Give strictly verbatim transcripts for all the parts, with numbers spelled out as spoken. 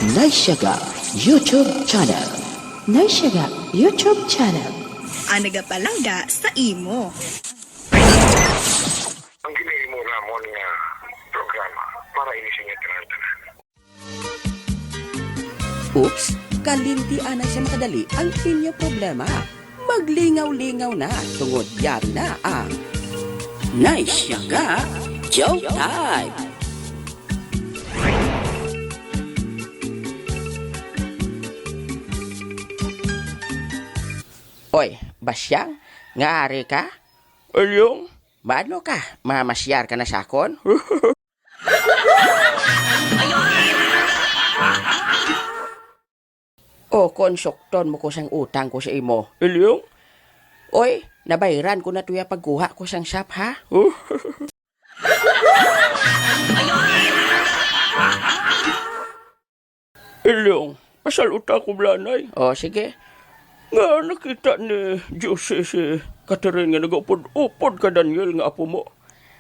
Naisyaga YouTube Channel. Naisyaga YouTube Channel. Ang nagapalangga sa imo. Ang ginahimo namon nga programa para ini sa inyo tanan-tanan. Oops, kalimti anay sa makadali ang inyo problema. Maglingaw-lingaw na tungod yari na ang Naisyaga Joke Time. Oy, Basyang, nga ari ka? Ilyong, mano ka? Mamasyar ka na sa akon? O kon sukton mo ko sang utang ko sa imo, Ilyong? Oy, nabayran ko na tuya pagkuha ko sang shop, ha? Ilyong, pasaluta ko, Blanay. O, sige. Nga nakita ni Jose si Catherine nga nagaupod-upod ka Daniel nga apo mo.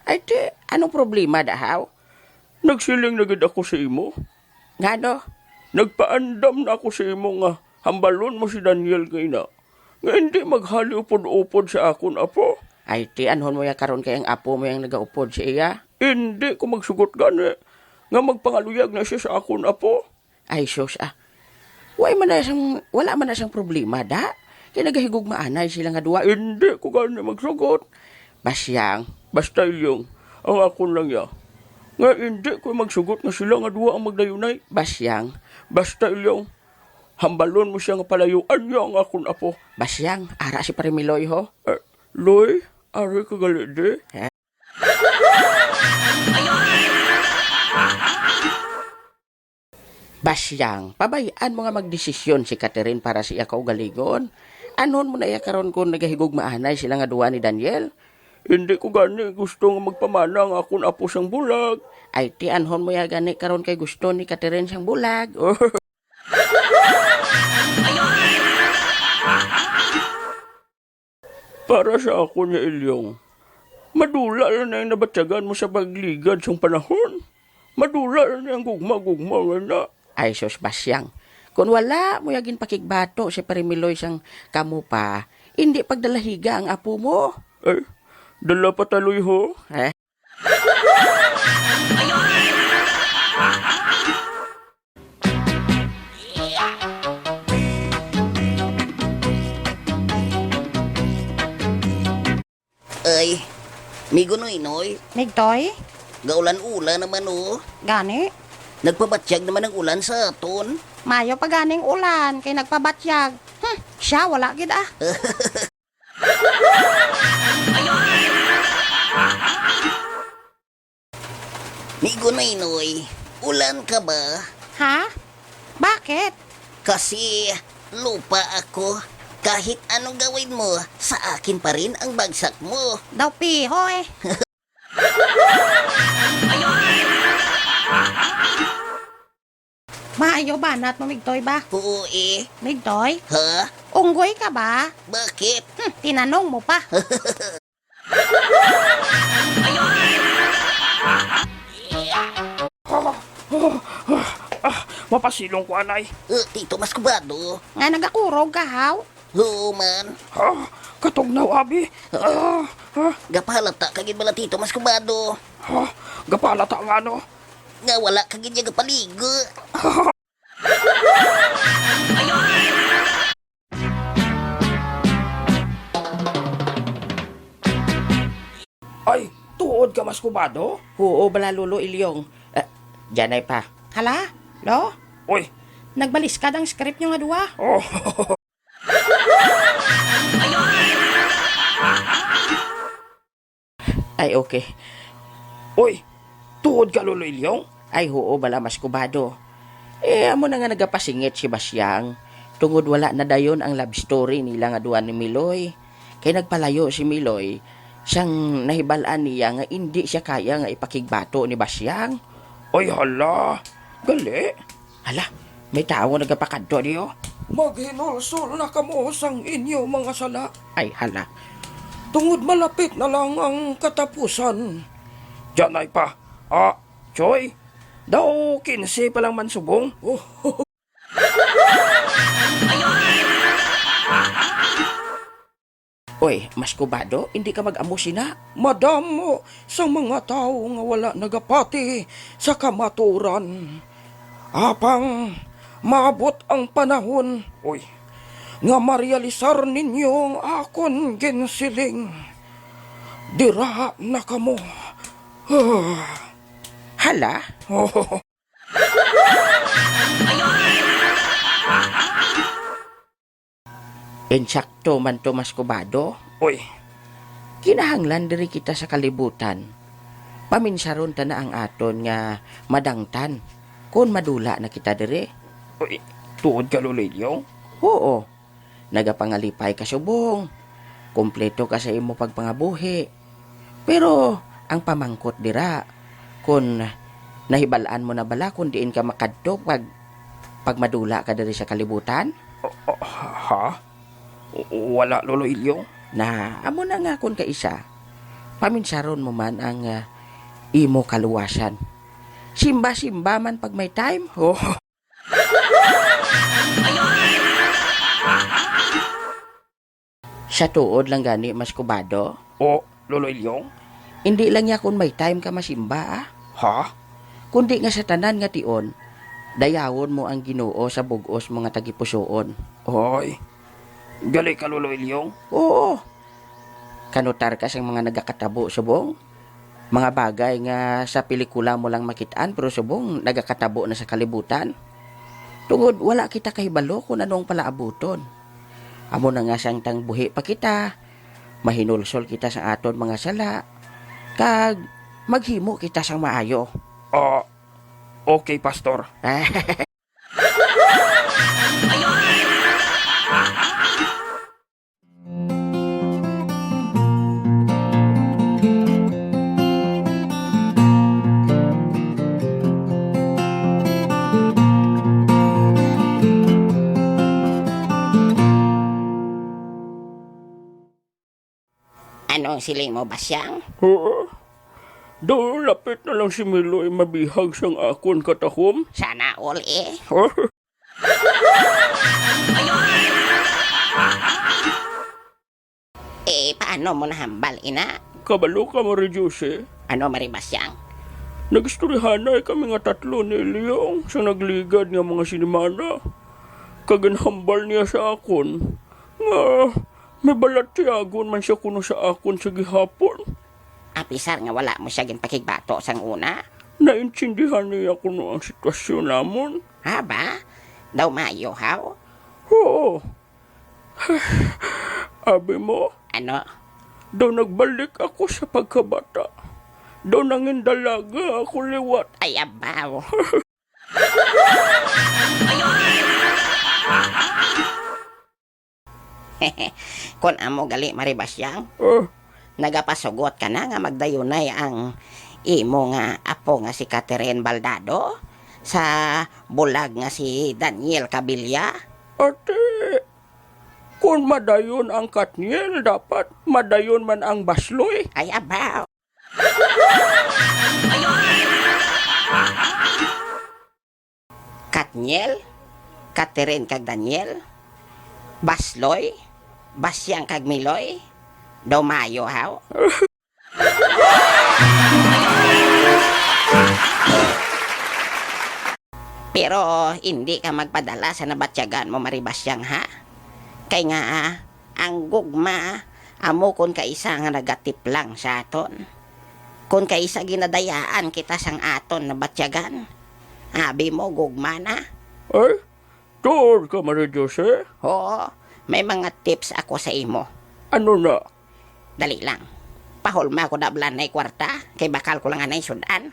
Ay, ti, anong problema, dahaw? Nagsiling na gid ako sa imo. Ngano? Nagpaandam na ako sa imo nga hambalon mo si Daniel nga ina, nga indi maghali upod-upod sa akon apo. Ay, ti, anhon mo ya karon kay ang apo mo yang nagaupod sa iya? Indi ko magsugot gani nga magpangaluyag na siya sa akon apo. Ay, sus, ah. Way man na sang, wala man na sang problema, da. Kay nagahigugmaanay sila nga duwa. Indi ko gani magsugot. Basyang. Basta, Ilyong, ang akon lang ya. Nga indi ko magsugot nga sila nga duwa ang magdayunay. Basyang. Basta, Ilyong, hambalon mo siya nga palayuan niya ang akon apo. Basyang, ara si Pare Miloy, ho. Eh, Loy, ari ka gali di? Eh? Basyang, pabay-an mo nga magdesisyon si Catherine para sa iya kaugalingon. Anhon mo na iya karon kon nagahigugmaanay sila nga duwa ni Daniel? Hindi ko gani gusto nga magpamana ang akon apo sang bulag. Ay, ti anhon mo ya gani karon kay gusto ni Catherine sang bulag. Para sa akon nga ilyong, madula lang na ang nabatyagan mo sa pagligad sang panahon. Madula lang na ang gugma-gugma nga na. Ay, sus, Basyang. Kung wala mo ya ginpakigbato si Pare Miloy sang kamo pa, hindi pagdalahiga ang apo mo. Ay, dala pa taloy ho. Eh? Ay, Migo Noynoy. Migtoy? Gaulan-ulan naman, oh. Gani? Nagpabatyag naman ang ulan sa aton. Mayo pa ganing ulan kay nagpabatyag. Hmm, siya, wala gid, ah. Migo Noynoy, ulan ka ba? Ha? Bakit? Kasi lupa ako. Kahit anong gawin mo, sa akin pa rin ang bagsak mo. Daw piho eh. Maayo banat mo, Migtoy, ba? Oo, eh. Migtoy? Ha? Unggoy ka ba? Bakit? Hmm, tinanong mo pa. Ah, mapasilong ko, anay. Uh, Tito Maskubado. Nga nagakurog ka, haw? Oo man. Ah, katugnaw, abi. Ah, ah. Gapalata ka gid bala, Tito Maskubado. Ah, gapalata nga ano? Nga wala ka gid niya gapaligo. Ay, tuod ka, Maskubado? Oo, bala, Lolo Ilyong. Eh, diyan ay pa. Hala, Lo? Uy. Nagbaliskad ang script nyo nga duwa. Oh. Ay, okay. Uy, tuod ka, Lolo Ilyong? Ay, huo bala, Maskubado. Eh, amo na nga nagapasingit si Basyang, tungod wala na dayon ang love story nila nga duha ni Miloy. Kay nagpalayo si Miloy, sang nahibal-an niya nga indi siya kaya nga ipakigbato ni Basyang. Ay, hala. Gali. Hala, may tawo nagapakadto diyo. Maghinulsol na kamo sang inyo mga sala. Ay, hala. Tungod malapit na lang ang katapusan. Diyan ay pa. Ah, Choy, Daw kinse pa lang man subong. Oh. Oy, Mas Kubado, indi ka mag-amo sina. Madamo sang mga tawo nga wala nagapati sa kamatuoran. Apang maabot ang panahon, oy, nga marealisar ninyo ang akon ginsiling. Dira na kamo. Hala? Insakto man to, Mas Kubado. Uy, kinahanglan diri kita sa kalibutan. Paminsaron ta na ang aton nga madangtan kon madula na kita diri. Uy, tuod ka, Lolo Ilyong? Oo. Nagapangalipay ka subong. Kompleto ka sa imo pagpangabuhi. Pero ang pamangkot dira, kon nahibal-an mo na bala kon diin ka makadto pag, pag madula ka diri sa kalibutan? O, o, ha? W-, wala, Lolo Ilyong. Na, amo na nga kon kaisa. Paminsaron mo man ang, ah, imo kaluwasan. Simba-simba man pag may time. Oh. Sa tuod lang gani, Mas Kubado? O, Lolo Ilyong? Indi lang ya kon may time ka masimba, ah. Ha? Kundi nga sa tanan nga tion, dayawon mo ang Ginoo sa bug-os mo nga tagipusoon. Oy, gali ka, Lolo Ilyong? Oo. Kanutar ka sang mga nagakatabo subong? Mga bagay nga sa pelikula mo lang makit-an, pero subong nagakatabo na sa kalibutan. Tungod wala kita kahibalo kon ano ang palaabuton. Amo na nga, samtang buhi pa kita, mahinulsol kita sa aton mga sala, kag maghimo kita sang maayo. Ah, okay, Pastor. Ano ang siling mo, Basyang? Oo. Daw lapit na lang si Miloy mabihag sang akon katahom. Sana all, eh. Eh, paano mo nahambal ina? Kabalo ka, Mari Jose? Ano, Mari Basyang? Nagistoryahanay kami nga tatlo ni Ilyong sa nagligad nga mga sinimana. Kag ginhambal niya sa akon nga may balatyagon man siya kuno sa akon sa gihapon. Apisar nga wala mo siya ginpakigbato sang una? Naintindihan niya kuno ang sitwasyon namon. Ha ba? Daw maayo, haw? Oo. Abi mo? Ano? Daw nagbalik ako sa pagkabata. Daw nangin dalaga ako liwat. Ay, abaw. Kon amo gali, Mari Basyang, oh, nagapasugot ka na nga magdayunay ang imo nga apo nga si Catherine Baldado sa bulag nga si Daniel Cabilla? Ate, kon madayon ang Katniel, dapat madayon man ang Basloy. Ay, abaw. Katniel, Catherine kag Daniel, Basloy, Basyang kag Miloy, daw maayo, haw? Pero hindi ka magpadala sa nabatyagan mo, Mari Basyang, ha? Kay nga, ah, ang gugma amo kon kaisa nga nagatiplang sa aton. Kon kaisa ginadayaan kita sang aton nabatyagan, abi mo, gugma na. Ay, tuod ka, Mari Jose? Oo, may mga tips ako sa imo. Ano na? Dali lang. Pahulma ko na bala nay kwarta, kay bakal ko lang anay sud-an.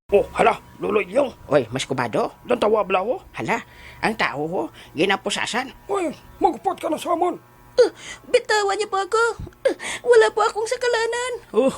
Oh, hala, Lolo Ilyong. Oy, Mas Kubado. Lantawa bala, oh. Hala, ang tawo, oh, ginapusasan. Oy, magupot ka na sa amon. Uh, bitawan niyo po ako. Uh, wala po akong sakalanan. Oh.